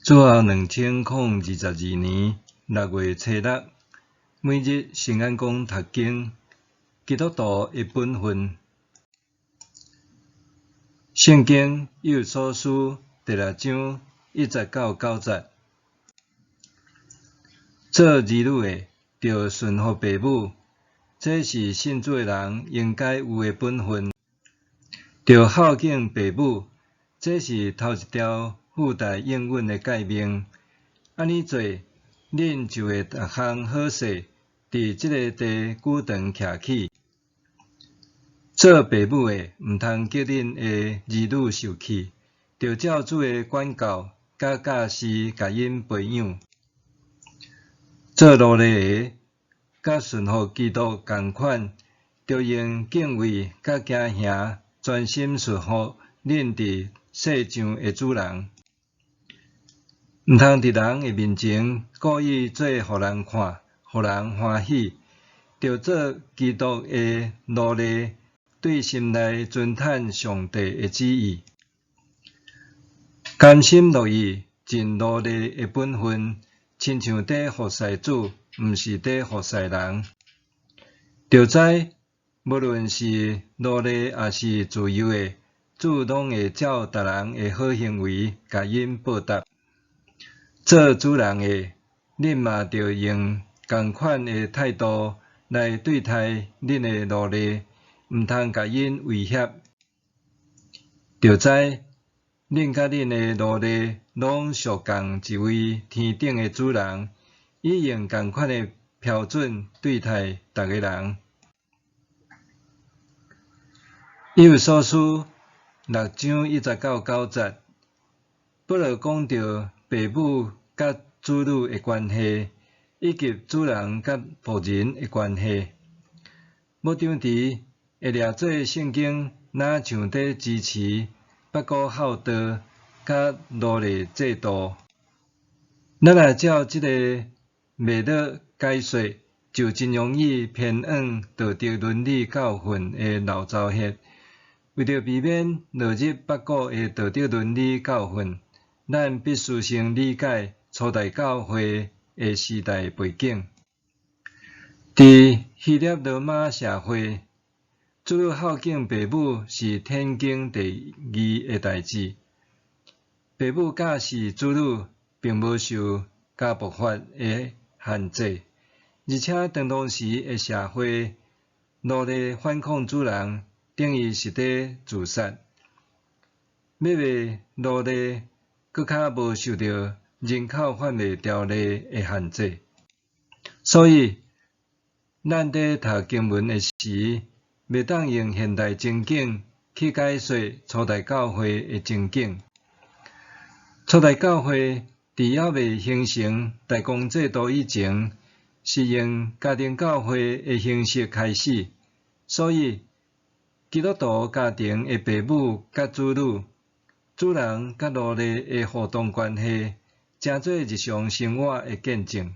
主後2022年6月初六，每日聖眼光讀經，基督徒的本分。聖經以弗所書第六章一節到九節。做兒女的，著順服父母，這是信主的人應該有的本分。著孝敬父母，這是頭一條附帶應允的誡命。按呢做，恁就會逐項好勢，佇這个地久長徛起。做父母的，毋通叫恁的兒女受氣，著照主的管教佮教示，共𪜶培養。做奴隸的，佮順服基督仝款，著用敬畏佮驚嚇，專心順服恁佇世上的主人。毋通佇人的面前故意做予人看，予人歡喜，著做基督的奴隸，對心內遵趁上帝的旨意，甘心樂意盡奴隸的本分，親像佇服侍主，毋是佇服侍人。著知無論是奴隸抑是自由的，主攏會照逐人的好行為，共𪜶報答。做主人的，恁嘛著用仝款的態度來對待恁的奴隸，毋通共𪜶威脅。著知恁佮恁的奴隸攏屬仝一位天頂的主人，伊用仝款的標準對待逐个人。以弗所書六章一節到九節，保羅講著父母佮子女的關係，以及主人佮僕人的關係。牧長佇會掠做聖經，若像佇支持縛鼓孝道佮奴隸制度。咱若照這个脈絡解說，就真容易偏往道德倫理教訓的漏槽穴。為著避免落入縛鼓的道德倫理教訓，咱必須先理解初代教會的時代背景。佇希臘羅馬社會，子女孝敬父母是天經地義的代誌。父母教示子女，並無受家暴法的限制，而且當當時的社會，奴隸反抗主人，等於是佇自殺。欲賣奴隸，閣較無受著人口販賣條例的限制。所以，咱佇讀經文的時，袂當用現代情景去解說初代教會的情景。初代教會佇猶未形成代工制度以前，是用家庭教會的形式開始，所以基督徒家庭的父母佮子女、主人佮奴隸的互動關係，成做日常生活的見證。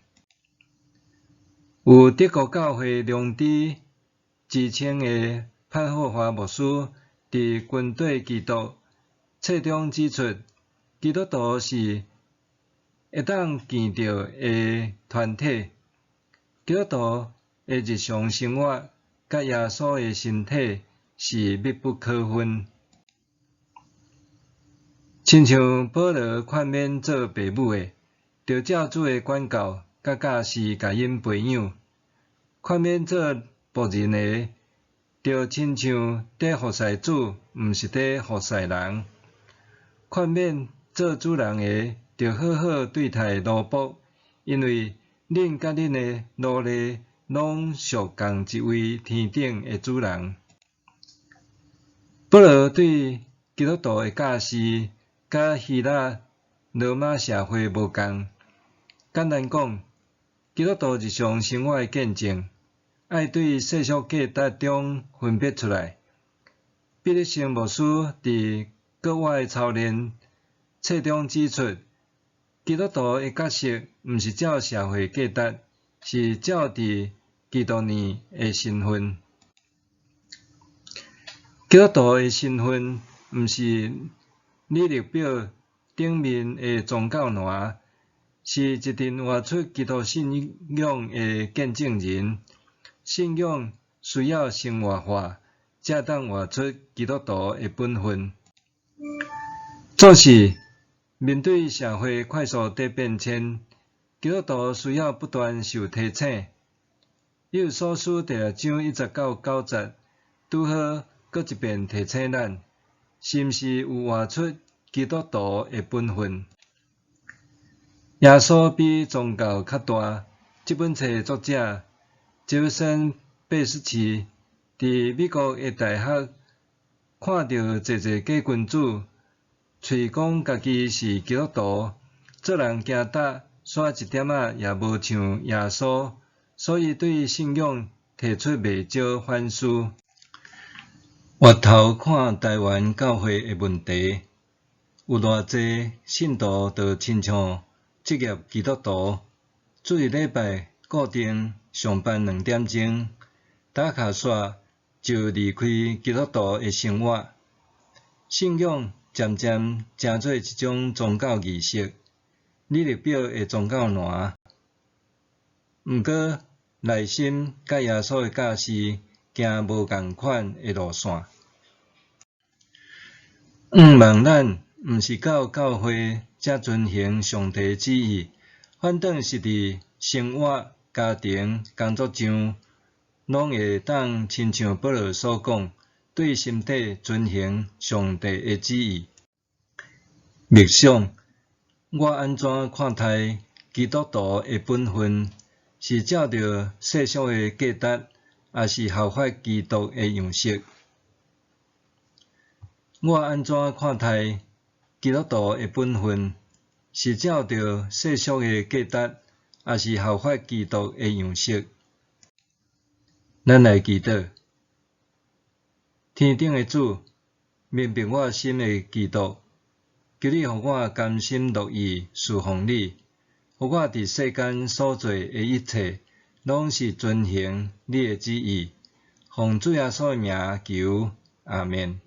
有德國教會良知之稱的潘霍華牧師，佇軍隊基督冊中指出，基督徒是會當見著的團體，基督徒的日常生活佮耶穌的身體是密不可分。親像保羅勸勉做父母的，著照主的管教佮教示，共𪜶培養；勸勉做僕人的，著親像佇服侍主，毋是佇服侍人；勸勉做主人的，著好好對待奴僕，因為恁佮恁的奴隸攏屬仝一位天頂的主人。保羅對基督徒的教示，佮希臘羅馬社會無仝。簡單講，基督徒日常生活的見證，愛對世俗價值中分別出來。畢德生牧師佇國外操練冊中指出，基督徒的角色毋是照社會價值，是照佇基督內的身份。基督徒的身份毋是履歷表頂頂面的宗教欄，是一陣活出基督信仰的見證人。信仰需要生活化，才當活出基督徒的本分。做事面對社會快速佇變遷，基督徒需要不斷受提醒。以弗所書第六章一節到九節，拄好閣一遍提醒咱，是毋是有活出基督徒的本分？耶穌比宗教較大。這本冊作者傑弗森·貝斯奇佇美國的大學看著濟濟假君子，喙講家己是基督徒，做人行踏煞一點仔也無像耶穌，所以對信仰提出袂少反思。回頭看台灣教會的問題，有偌濟信徒就親像職業基督徒，主日禮拜固定上班兩點鐘，打卡煞就離開基督徒的生活，信仰漸漸成做一種宗教儀式、履歷表的宗教欄。毋過內心佮耶穌的教示行無仝款的路線。向望咱毋是到教會才遵行上帝旨意，反轉是佇生活、家庭、工作上，攏會當親像保羅所講，對心底遵行上帝的旨意。默想，我按怎看待基督徒的本分？是照著世俗的價值，抑是效法基督的樣式？我按怎看待基督徒的本分？是照著世俗的價值，抑是效法基督的樣式？咱來祈禱。天頂的主，明白我心的基督，求你予我甘心樂意事奉你，予我佇世間所做的一切，攏是遵行你的旨意。奉主耶穌的名求，阿們。